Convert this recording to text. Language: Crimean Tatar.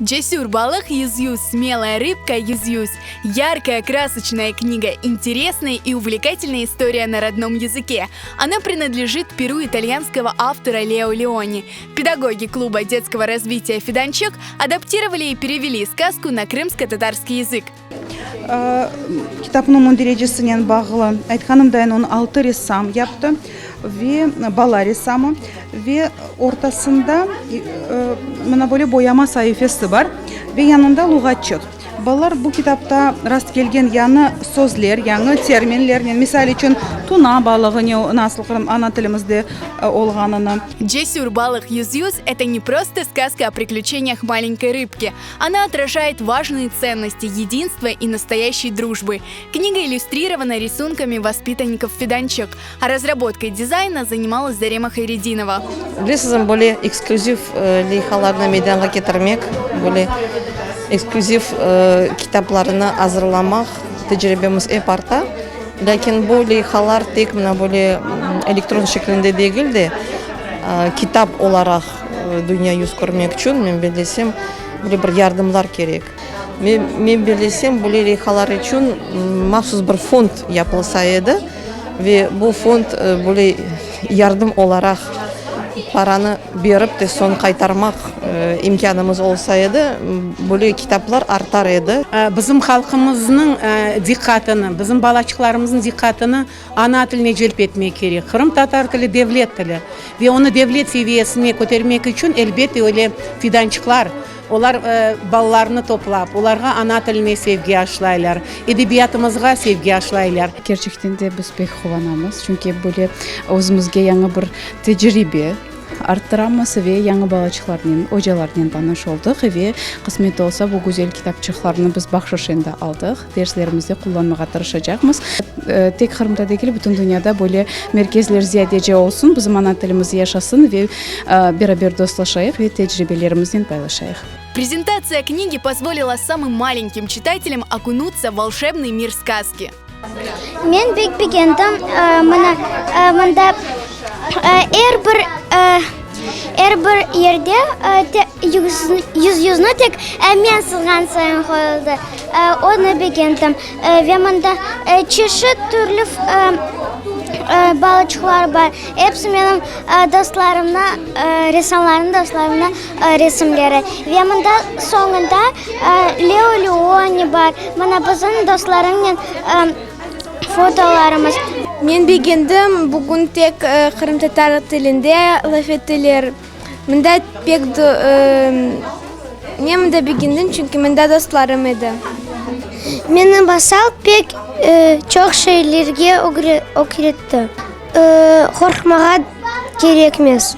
Cesür balıq yüz-yüz, Смелая рыбка yüz-yüz, Яркая, красочная книга, интересная и увлекательная история на родном языке. Она принадлежит перу итальянского автора Лео Леони. Педагоги клуба детского развития «Фиданчык» адаптировали и перевели сказку на крымско-татарский язык. Kitapnıñ münderecesinen bağlı aytqanımday, onı altı ressam yaptı ve bala ressamı ve ortasında mına böyle boyama saifesi bar ve yanında luğatçıq. Balalar bu kitapta rastkelgen yañı sözler, yañı terminlernen, misal içün, tuna balığı ne, nasıl qırım ana tilimizde olğanını. Cesür balıq yüz-yüz, это не просто сказка о приключениях маленькой рыбки. Она отражает важные ценности единства и настоящей дружбы. Книга иллюстрирована рисунками воспитанников Фиданчык, а разработкой дизайна занималась Зарема Хайрединова. Bilesiñizmi, böyle eksklüziv leyhalarnı meydanğa ketirmek, böyle eksklüziv kitaplarnı azırlamaq tecribemiz ep arta. Lâkin bu leyhalar tek mına böyle elektron şeklinde degil de, kitap olaraq dünya yüz körmek içün, men bellesem, böyle bir yardımlar kerek. Men bellesem, böyle leyhalar içün mahsus bir fond yapılsa edi ve bu fond böyle yardım olaraq paranı berip de soñ qaytarmaq imkânımız olsa edi, böyle kitaplar artar edi. Bizim halqımıznıñ diqqatını, bizim balaçıqlarımıznıñ diqqatını Ana tiline celp etmek kerek. Qırımtatar tili devlet tili ve onı devlet seviyesine kötermek içün, elbette, öyle fidançıqlar, olar balalarnı toplap, olarğa ana tiline sevgi aşlaylar, edebiyatımızğa sevgi aşlaylar. Kerçekten de biz pek quvanamız, çünki böyle özümizge yañı bir tecribe arttıramız ve yañı balaçıqlarnen, ocalarnen tanış oldıq ve qısmet olsa bu güzel kitapçıqlarnı biz bahşış endi aldıq. Derslerimizde qullanmağa tırışacaqmız. Tek Qırımda degil, bütün dünyada böyle merkezler ziyadece olsun, bizim ana tilimiz yaşasın ve beraber dostlaşayıq ve tecribelerimiznen paylaşayıq. Prezentatsiya knigi pozvolila samım malenkim çitatelям okunutsa v volşebnıy mir skazki. Men pek begendim, mına, mında er bir, er bir yerde yüz-yüzni tek men sızğan sayın qoyuldı. Onı begendim. Ve mında çeşit türlü balıçıqlar bar. Episi menim dostlarımnıñ, ressamlarnıñ dostlarımnıñ resimleri. Ve mında soñunda Leo Leoni bar. Mına bizim dostlarımnen fotolarımız. Men begendim, bugün tek qırımtatar tilinde laf ettiler. Mında pek men mında begendim, çünki mında dostlarım edi. Meni masal pek çoq şeylerge ögretti. Qorqmağa kerekmez.